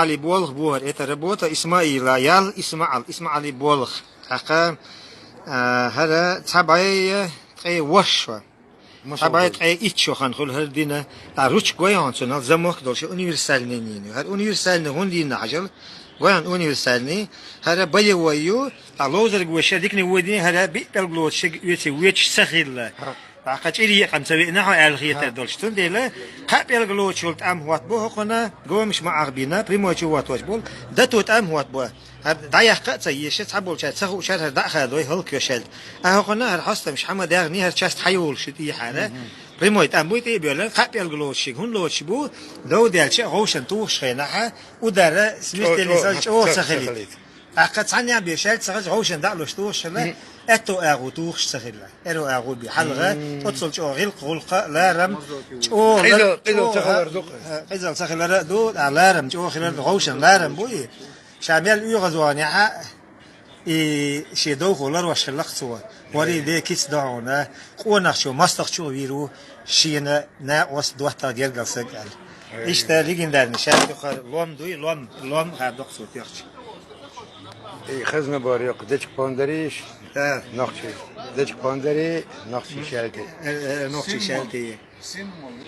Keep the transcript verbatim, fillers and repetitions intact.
Али болх бу хӀара, это работа Исмаила, ял ИсмаӀал, ИсмаӀали болх. ТӀаккха, а, хӀара цхьа бӀе ткъе ворхӀ шо. Цхьа бӀе ткъе итт шо хан хуьлу хӀара дина. ТӀаккха ручка гой хьуна цунах, замок долуш универсальный нина. ХӀара универсальный хӀунда йина хьажал? Гой хьуна универсальный. ХӀара боевой ю, тӀаккха ловзарг вешан дикане водине, хӀара биъ пӀелг лоцуш шега оьций вуьтуш ца хилла. ТӀаккха чӀире екъам ца веана хьо аьлла хетар долуш. Цундела кхаа пӀелг лоцуш йолу тӀам хӀоттабо хьо кхуна, гомаш ма Ӏах бина, прямой чу хӀоттош болу, дато тӀам хӀоттабо. ХӀара дӀаяккха а ца езаш, цхьаболчара ца хуучара хӀара дӀа а хадой, хӀаллакйо шаьлта. Ахьа хӀокхунна хӀара хьостамаш хьан ма дегӀний, хӀара часть хьан йолуш ю тӀехьара. Прямой тӀам буй тӀе а боьллина, кхаа пӀелг лоцуш шега. ХӀунда лоцуш бу, дов даьлча а гӀовшан тухуш хенахь, удара смертельный чӀогӀа ца хилийта. ТӀаккха цхьаннех бен шаьлта ца хилча, гӀовшан дӀа а луш тухуш хилла, аьтту агӀо тухуш ца хилла. Эро агӀо бен хьалха, оццул чӀогӀа гӀиллакх, гӀуллакх а, ларам чӀогӀа, къизал, къизал ца хилар ду. Къизал ца хилар а ду, а ларам чӀогӀа хилар ду, гӀовшан ларам бу и. Ша мел оьгӀазвахнехь а, и шен довхо ларош хилла-кх цо. ВорхӀе де кица до хьуна, къонахчо мостагӀчо а вийр ву, шена накъост доттагӀа гергара стаг аьлла. Иштта легендарный шаьш ду хӀара, лом дуй, лом, лом хадо-кх цо тӀехь. И хазна бара йоккха дечка пондарий, нохчий. Дечка пондарий, нохчий шаьлтий. Э, э, нохчий шаьлтий.